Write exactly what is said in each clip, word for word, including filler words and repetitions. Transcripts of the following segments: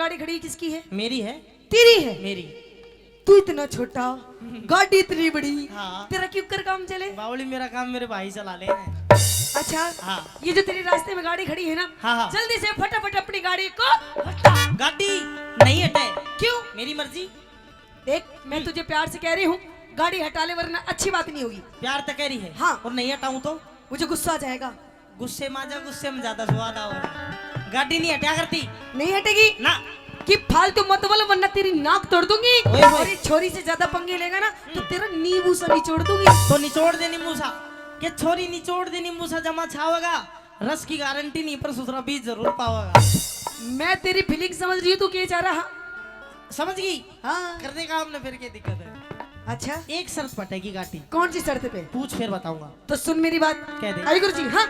गाड़ी खड़ी किसकी है? मेरी है। तेरी है? मेरी। तू इतना छोटा, गाड़ी इतनी बड़ी, हाँ। तेरा क्यों कर काम चले? बावली, मेरा काम मेरे भाई चला ले। अच्छा, हाँ। ये जो तेरे रास्ते में गाड़ी खड़ी है ना, हाँ, हाँ। जल्दी से फटाफट अपनी गाड़ी को हटा। गाड़ी नहीं हटे। क्यों? मेरी मर्जी। देख, मैं तुझे प्यार से कह रही हूँ, गाड़ी हटा ले, वरना अच्छी बात नहीं होगी। प्यार तो कह रही है। हाँ। और नहीं हटाऊं तो? मुझे गुस्सा आ जाएगा। गुस्से में आजा, गुस्से में ज्यादा स्वाद आओ। गाड़ी नहीं हटा करती। नहीं हटेगी ना। कि फालतू मत बोल, वरना तेरी नाक तोड़ दूंगी। ओए होए। और ये छोरी से ज्यादा पंगे लेगा ना, तो तेरा नींबू सा निचोड़ दूंगी। तो निचोड़ दे नींबू सा। के छोरी निचोड़ दे नींबू सा, जमा छावेगा। रस की गारंटी नहीं, पर सुथरा बीज जरूर पावेगा। मैं तेरी फीलिंग समझ रही हूँ, तू के चाह रहा? समझ गई? हाँ। कर दे काम ने, फिर क्या दिक्कत है? अच्छा। एक शर्त पटेगी गाटी। कौन सी शर्त पे? पूछ, फिर बताऊंगा। तो सुन मेरी बात। कह दे। आई गुरु जी, हाँ।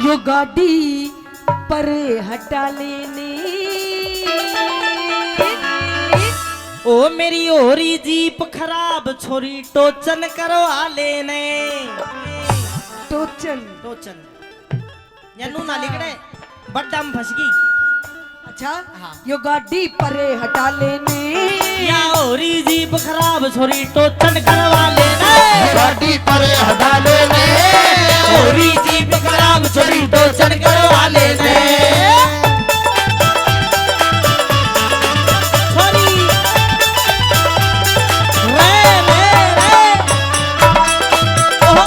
यो गाड़ी परे हटा लेने। ओ मेरी हो रही जीप खराब, छोरी टोचन करवा लेने। टोचन। टोचन। या नू ना लिकड़े, बड्डा में फंस गई। अच्छा? हाँ। यो गाड़ी परे हटा लेने। या हो रही जीप खराब, छोरी टोचन करवा लेने। गाड़ी परे हटा लेने। हो रही जीप खराब, छोरी टोचन करवा लेने। छोरी। रे, रे, रे। ओहो।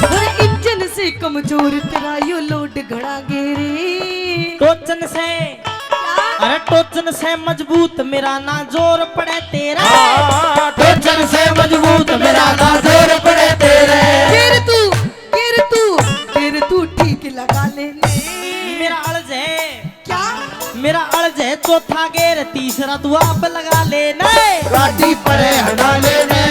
अरे इंजन से कमजोर तेरा यो लोड घणा गेरे। टोचन से। क्या? अरे टोचन से मजबूत मेरा ना जोर पड़े तेरे। हाँ, टोचन से मजबूत मेरा ना जोर पड़े तेरे। गिर तू, गिर तू, गिर तू ठीक लगा लेने। मेरा अड़ज है। क्या? मेरा अड़ज है चौथा गेर, तीसरा तू आप लगा लेने। गाड़ी परे हटा लेने।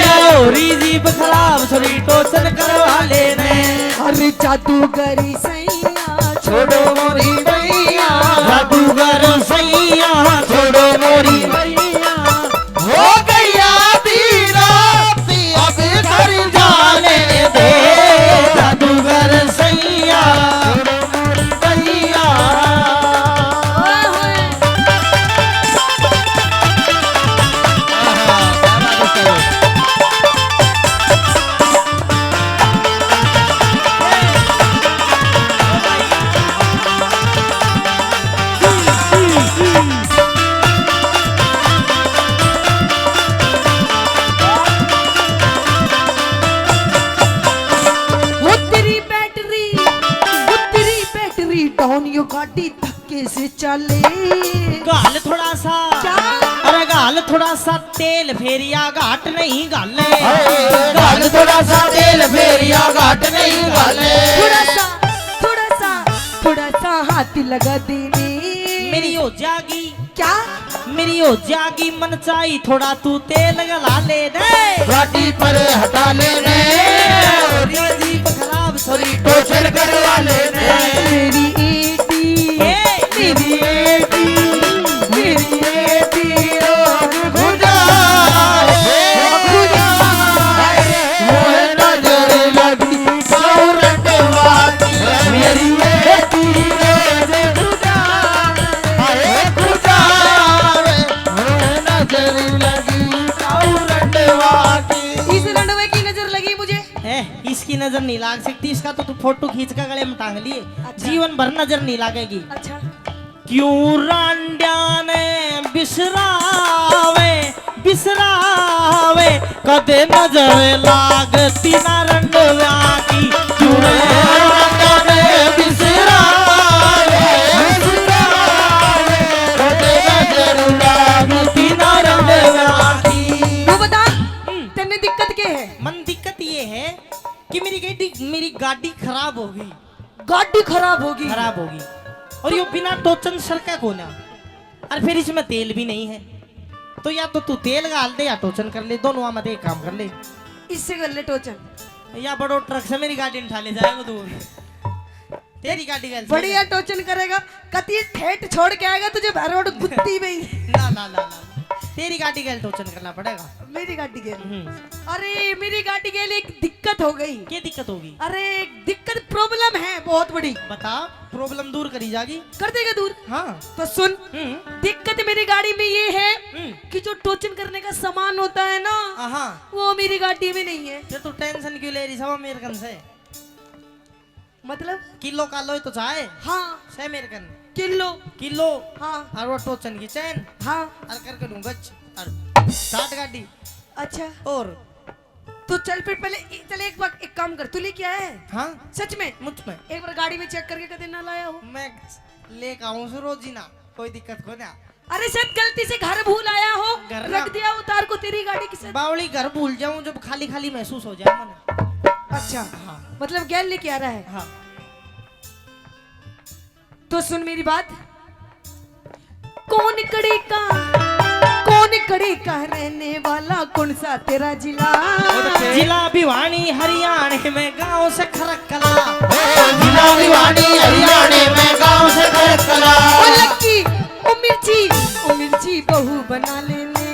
या हो रही जीप खराब, छोरी टोचन करवा लेने। अरे जादूगरी सैया छोड़ो मोरी मैया। जादूगर सैया छोड़ो मोरी मैया। हो गई आधी रात, अब घर जाने दे। जादूगर सैया छोड़ो मोरी मैया। वो तेरी बैटरी, वो तेरी बैटरी डाउन, यो गाड़ी धक्के से चले। घाल थोड़ा सा। क्या? अरे घाल थोड़ा सा तेल, फेरिया घाट नहीं घाले। अरे घाल थोड़ा सा तेल, फेरिया घाट नहीं घाले। थोड़ा सा, थोड़ा सा, थोड़ा सा हाथ लगा देने। मेरी हो जागी। क्या? मेरी हो जागी मन चाही, थोड़ा तू तेल गला लेने। गाड़ी परे हटा लेने। तेरी जीप खराब, छोरी टोचन करवा लेने। मेरी एटी, ए, मेरी एटी, मेरी एटी रोग खुदा, खुदा, मोहे नजर लगी सौरंग वाली। मेरी एटी रोग खुदा, हाय खुदा, मोहे नजर लगी सौरंग वाली। इस रंडवे की नजर लगी मुझे। ए, इसकी नजर नहीं लाग सकती, इसका तो तू फोटो खींच कर गले में टांग लिए, अच्छा। जीवन भर नजर नहीं लागेगी। अच्छा। क्यों रांडिया ने बिसरावे, बिसरावे, कदे नजर लागती ना रंडव्या की। क्यों रांडिया ने बिसरावे, बिसरावे, कदे नजर लागती ना रंडव्या की। वो बता, हम्म। तेने दिक्कत के है? मन दिक्कत ये है कि मेरी गाड़ी, मेरी गाड़ी खराब हो गई। गाड़ी खराब होगी। खराब होगी। और यो बिना टोचन सरका कोन्या। और फिर इसमें तेल भी नहीं है, तो या तो तू तेल घाल दे या टोचन कर ले, दोनों में एक काम कर ले। इससे कर ले टोचन। या बड़ो ट्रक से मेरी गाड़ी उठा ले जाएगा तू। तेरी गाड़ी गैल बढ़िया टोचन करेगा, कती ठेठ छोड़ के आएगा तुझे भरोड़ गुत्ती में ही। ना, ना, ना, ना, ना। तेरी गाड़ी गैल टोचन करना पड़ेगा। मेरी गाड़ी गैल। हम्म। अरे, मेरी गाड़ी गैल एक दिक्कत हो गई। क्या दिक्कत होगी? अरे, एक दिक्कत, प्रॉब्लम है बहुत बड़ी। बता, प्रॉब्लम दूर करी जागी। कर देगा दूर। हाँ। तो सुन, हम्म। दिक्कत मेरी गाड़ी में ये है हम्म। कि जो टोचन करने का सामान होता है ना, हाँ। वो मेरी गाड़ी में नहीं है। फिर तू टेंशन क्यों ले रही सवा मेरे कन से? मतलब? किलो कालो ही तो चाहे। हाँ। सै मेरे कन। किलो। किलो। हाँ। और वो टोचन की चैन। हाँ। और करके लूं गच और स्टार्ट गाड़ी। अच्छा। और? तो चल फिर पहले, चल एक बार एक काम कर, तू लेके आया है? हाँ। सच में? मुझ में। एक बार गाड़ी में चेक करके कदे ना लाया हो। मैं लेके आऊं सु रोज ही ना, कोई दिक्कत को ना। अरे शायद गलती से घर भूल आया हो, घर ना। रख दिया उतार को तेरी गाड़ी किसे। बावली घर भूल जाऊं जब खाली खाली महसूस हो जाए मने। अच्छा। हाँ। मतलब गैल लेके आ रहा है। हाँ। तो सुन मेरी बात, कौन कड़े का, कौन कड़े का रहने वाला, कौन सा तेरा जिला? जिला भिवानी हरियाणा में गांव से खरकला। जिला भिवानी हरियाणा में गांव से खरकला। ओ लक्की, ओ मिर्ची, ओ मिर्ची बहू बना लेने।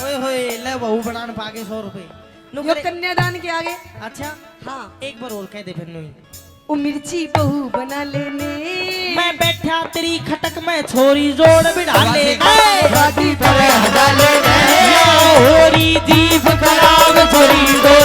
ओए होए, ले बहू बनाने पाके सौ रुपए। यो नुकरे। कन्यादान के आगे। अच्छा। हाँ। एक बार और कह दे फिर नुई। ओ मिर्ची बहू बना लेने। मैं बैठा तेरी खटक में छोरी जोड़ बिठा ले। गाड़ी पर हटा लेने। या होरी जीप खराब छोरी दो